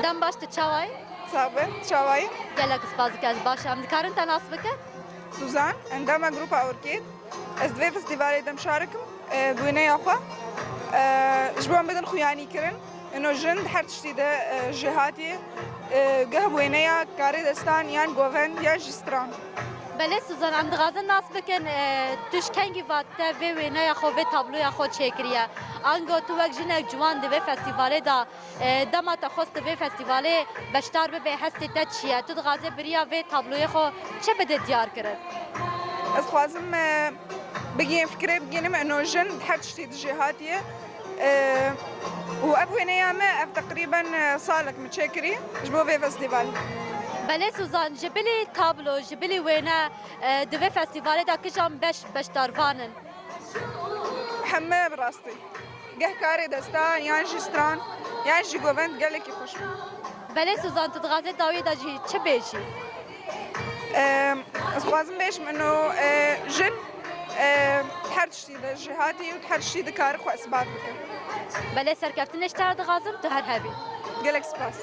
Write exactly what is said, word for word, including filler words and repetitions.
Em baş, tu çawa yî? Sax be, tu çawa yî? Gelek spas dikim, ez baş im. Em dikarin te nas bikin? Suzan, endama grupa Orkîd. Ez di vê festîvalê de mşarikim, e, bi wêneya xwe. E, ji bo em bidin xuyanîkirin. Ino jin di her tiştî de, e, jêhatî, e, geh wêneya karê destan yan govend ya jî stran. Belê Suzan, em dixwazin nas bikin, e, tu ji kengî ve te vê wêneya xwe, vê tabloya xwe çêkiriye? Ango tu wek jinek ciwan di vê festîvalê de, e, dema te xwest di vê festîvalê beşdar bibe, hestê te çi ye? Tu dixwazê bi riya vê tabloyê xwe çi bide diyar kirin? Ez dixwazim, e, bigihînim, fikrê bigihînim, ino jin di her tiştî dijî hatiye. E, û ev wêneya me, ev teqrîben, e, salek min çêkirî ji bo vê festîvalê. Belê Suzan, ji bilî tablo, ji bilî wêne, e, di vê festîvalê de kîjan beş beşdarvan in? Heme bi rastî. Geh karê destan, yan jî stran, yan jî govend gelekî xweş bû. Belê Suzan, tu dixwazê dawiyê de jî çi bêjî? Em, ez dixwazim bêjim, ino, e, jin, e, her tiştî de jêhatî û her tiştî dikare xwe isbat bike. Belê, serkeftinê ji te re dixwazim, tu her hebî. Gelek spas.